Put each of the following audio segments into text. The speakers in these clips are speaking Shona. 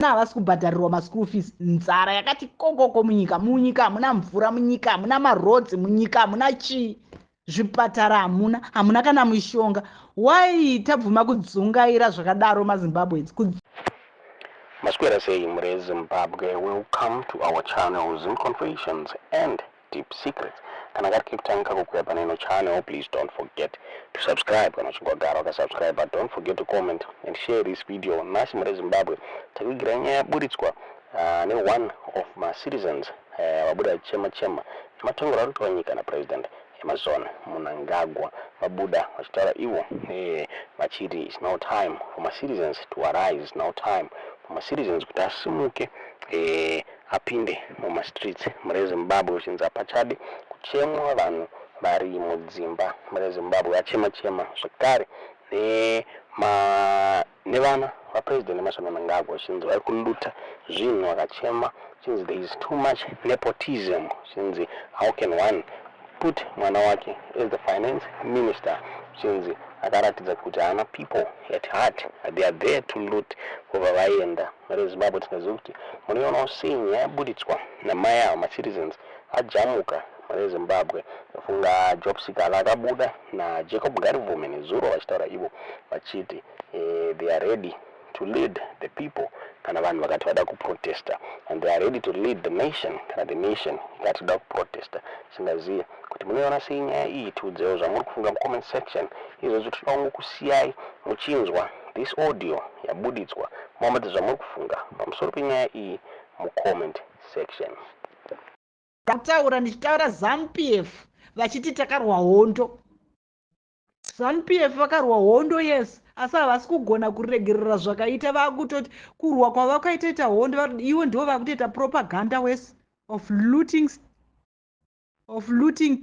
Havasi kubhadharirwa maschool fees. Nzara yakati kokoko munyika. Munyika hamuna mvura, munyika hamuna maroads, munyika hamuna chii, zvipatara hamuna, hamuna kana mishonga. Why tabvuma kudzungaira zvakadaro, maZimbabweans? Maswera sei, mure Zimbabwe? Welcome to our channel, Zim Confessions and Deep Secrets. Kana kari kekutanga kukuya pane ino channel, please don't forget to subscribe. Kana uchinge wagara wakasubscribe, but don't forget to comment and share this video. Nhasi, mure Zimbabwe, takuigira nyaya yaburitswa neone of macitizens vabuda chema chema nematongero ari kuitwa nyika naPresident Emmerson Mnangagwa. Vabuda vachitaura ivo vachiti it's now time for macitizens to arise, it's now time for macitizens kuti asimuke, apinde mumastreets mure Zimbabwe, uchinzi hapachadi kuchemwa vanhu vari mudzimba. Mure Zimbabwe, vachema chema zvekare nevana vaPresident Emmerson Mnangagwa, uchinzi vari kuloota zvinhu. Vakachema chinzi there is too much nepotism, chinzi how can one put mwana wake as the finance minister, chinzi akaratidza kuti haana people at heart, they are there to loot kubva vaenda. Mure Zimbabwe, tinoziva kuti munoionawo sei nyaya yaburitswa namai ava. Macitizens ajamuka, mure Zimbabwe. Funga Job Sikhala akabuda naJacob Ngarivhume nezuro vachitaura ivo vachiti they are ready to lead the people kana vanhu vakati vada kuprotesta, and they are ready to lead the nation kana the nation ikati toda kuprotesta. Singazive kuti munoiona sei nyaya iyi. Tiudzewo zvamuri kufunga mucomment section. Izvozvo toda kungokusiyai muchinzwa this audio yabuditswa, muambadze zvamuri kufunga pamusoro penyaya iyi mucomment section. Ndataura ndichitaura ZANU PF vachiti takarwa hondo. ZANU PF vakarwa hondo, yes, asi havasi kugona kuregerera zvakaita. Vakutoti kurwa kwavakaitoita hondo, ivo ndivo vakutoita propaganda wese of looting,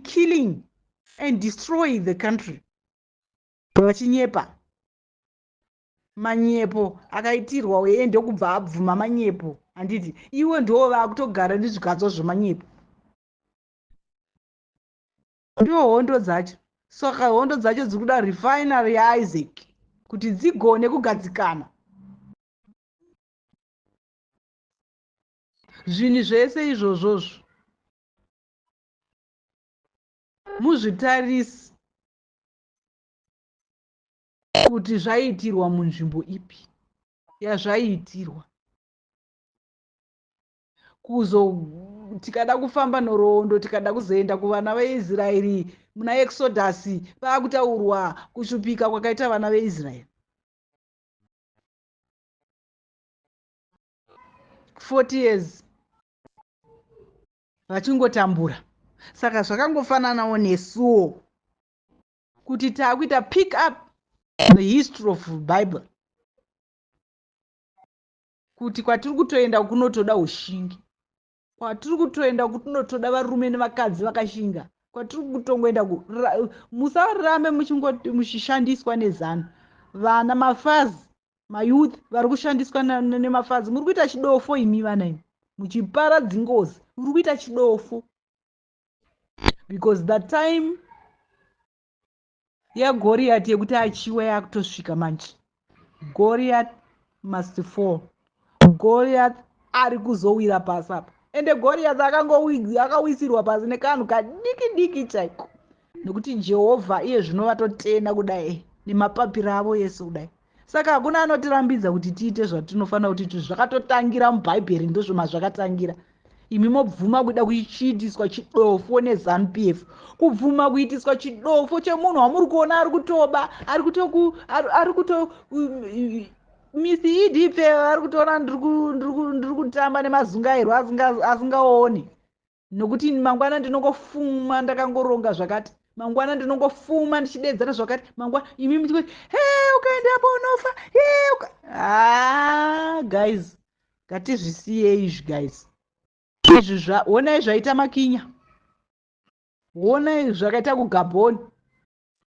killing and destroying the country, vachinyepa manyepo akaitirwa uye ndokubva abvuma manyepo. Handiti ivo ndivo vakutogara nezvigadzo zvemanyepo? Ndivo hondo dzacho. Saka hondo dzacho dziri kuda refinery yaIsaac kuti dzigone kugadzikana. Zvinhu zvese izvozvozvo muzvitarisi kuti zvaiitirwa munzvimbo ipi yazvaiitirwa. Kuzo tikada kufamba nhoroondo, tikada kuzoenda kuvana veIsraeri muna Exodus, vaakutaurwa kushupika kwakaita vana veIsraeri 40 years vachingotambura. Saka zvakangofananawo nesuwo kuti taakuita pick up the history of Bible, kuti kwatiri kutoenda kunotoda ushingi, kwatiri kutoenda kunotoda varume nevakadzi vakashinga. Kwatiri kutongoenda, musarambe muchishandiswa neZANU. Vana mafazi, mayouth vari kushandiswa nemafazi, muri kuita chidofo imi vana imi, muchipara dzingozi. Muri kuita chidofo because the time yaGoriat yekuti achiwa yakutosvika manje. Goriath must fall. Goriath ari kuzowira pasi apa. Ende Goriath akawisirwa pasi nekanhu kadiki diki chaiko, nekuti Jehovha iye zvino vatotena kudai nemapapiro avo ese kudai. Saka hakuna anotirambidza kuti tiite zvatinofanira kuti. Zvakatotangira mubhaibheri, ndozvoma zvakatangira. Imi mobvuma kuda kuchiitiswa chidofo neZANU PF, kubvuma kuitiswa chidofo chemunhu wamuri kuona ari kutoba, ari kuto misi idp, ari kutoona ndiri kutamba nemazungairwa asingaoni, nokuti mangwana ndinongofuma ndakangoronga zvakati, mangwana ndinongofuma ndichidedzera zvakati, mangwana imi muchikuti, "He, ukaendapo unofa." He, ah, guys, ngatizvisiyei izvi, guys. Izvi honai zvaita maKenya, honai zvakaita kuGabon.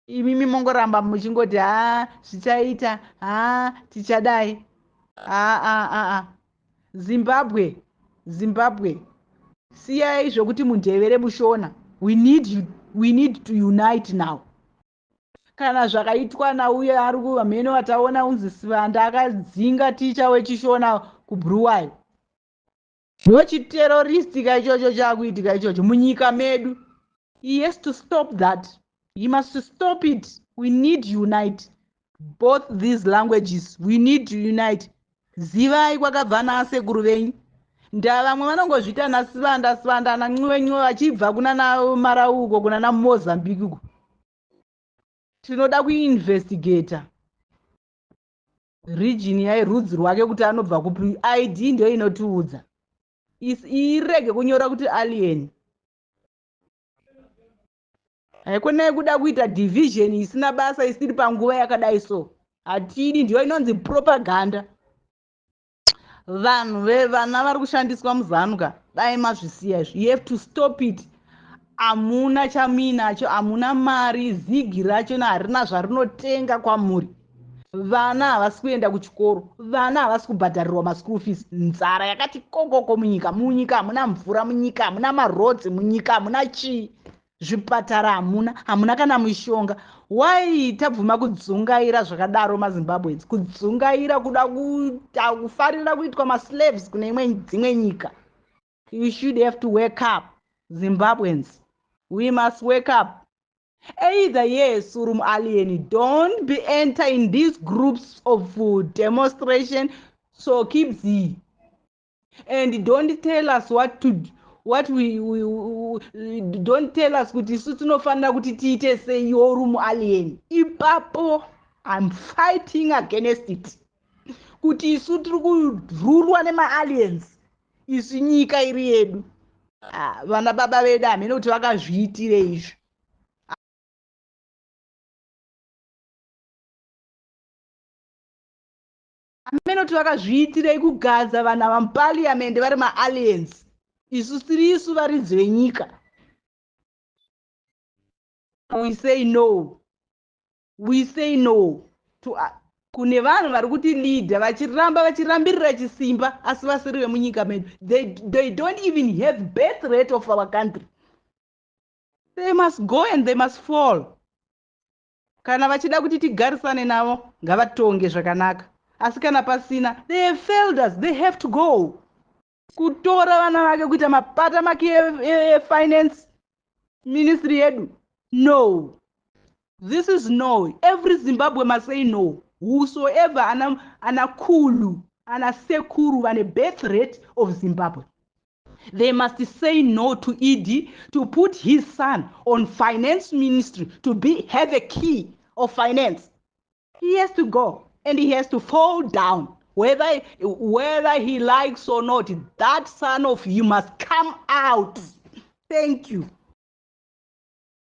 Imimi mongoramba muchingoti, "Ha, zvichaita, ha, tichadai." Aa, Zimbabwe, Zimbabwe, siyai zvokuti mundevere, muShona. We need you, we need to unite now. Kana zvakaitwa nauye ari kumheno, vataona unzi Sivanda akadzinga ticha wechiShona. Kubhuruwayo ndochiteroristika ichocho chaakuitika ichocho munyika medu. He has to stop that. He must stop it. We need unite both these languages. We need to unite. Zivai kwakabva naasekuru venyu. Ndaa vamwe vanongozviita nasivanda sivanda nanxiwe nxiwe vachibva kuna namarawi uko, kuna namozambique uko. Tinoda kuinvestigata region yairudzi rwake kuti anobva kupi. ID ndio inotiudza. Irege kunyora kuti alien. Haikonai kuda kuita division isina basa, isiri panguva yakadai. So hatidi, ndiyo inonzi propaganda. Vanhu vevana vari kushandiswa muZANU ka, dai mazvisiya izvi. You have to stop it. Hamuna chamuinacho, hamuna mari. Zigi racho harina zvarinotenga kwamuri. Vana havasi kuenda kuchikoro, vana havasi kubhadharirwa maschool fees. Nzara yakati kokoko munyika. Munyika hamuna mvura, munyika hamuna maroads, munyika hamuna chii, zvipatara hamuna, hamuna kana mishonga. Wai tabvuma kudzungaira zvakadaro, maZimbabweans? Kudzungaira, kuda kufarira kuitwa maslaves kune imwe dzimwe nyika. You should have to wake up, Zimbabweans. We must wake up. Either yes, uri mualien, don't be enter in these groups of demonstration. So keep z and don't tell us what to what we don't tell us kuti isu tinofanira kuti tiite sei. Uri mualien ipapo, I'm fighting against it, kuti isu tiri kurulwa nemaaliens, isu nyika iri yedu. Ah, vana baba vedu hamene kuti vakazviitire izvi. Hamene kuti vakazviitirei kugadza vanhu ava muparliament vari maaliens, isu tiri isu varidzi venyika. We say no. We say no to kune vanhu vari kuti leader vachiramba vachirambirira chisimba asi vasiri vemunyika medu. They don't even have birth rate of our country. They must go and they must fall. Kana vachida kuti tigarisane navo, ngavatonge zvakanaka, asi kana pasina, they have failed us. They have to go. Kutora vana vake kuita mapata maki efinance ministry yedu, no. This is no. Every Zimbabwe must say no. Whosoever ana khulu, ana sekuru vane birth rate of Zimbabwe, they must say no to ED to put his son on finance ministry, to be have a key of finance. He has to go and he has to fall down, whether he likes or not. That son of you must come out. Thank you.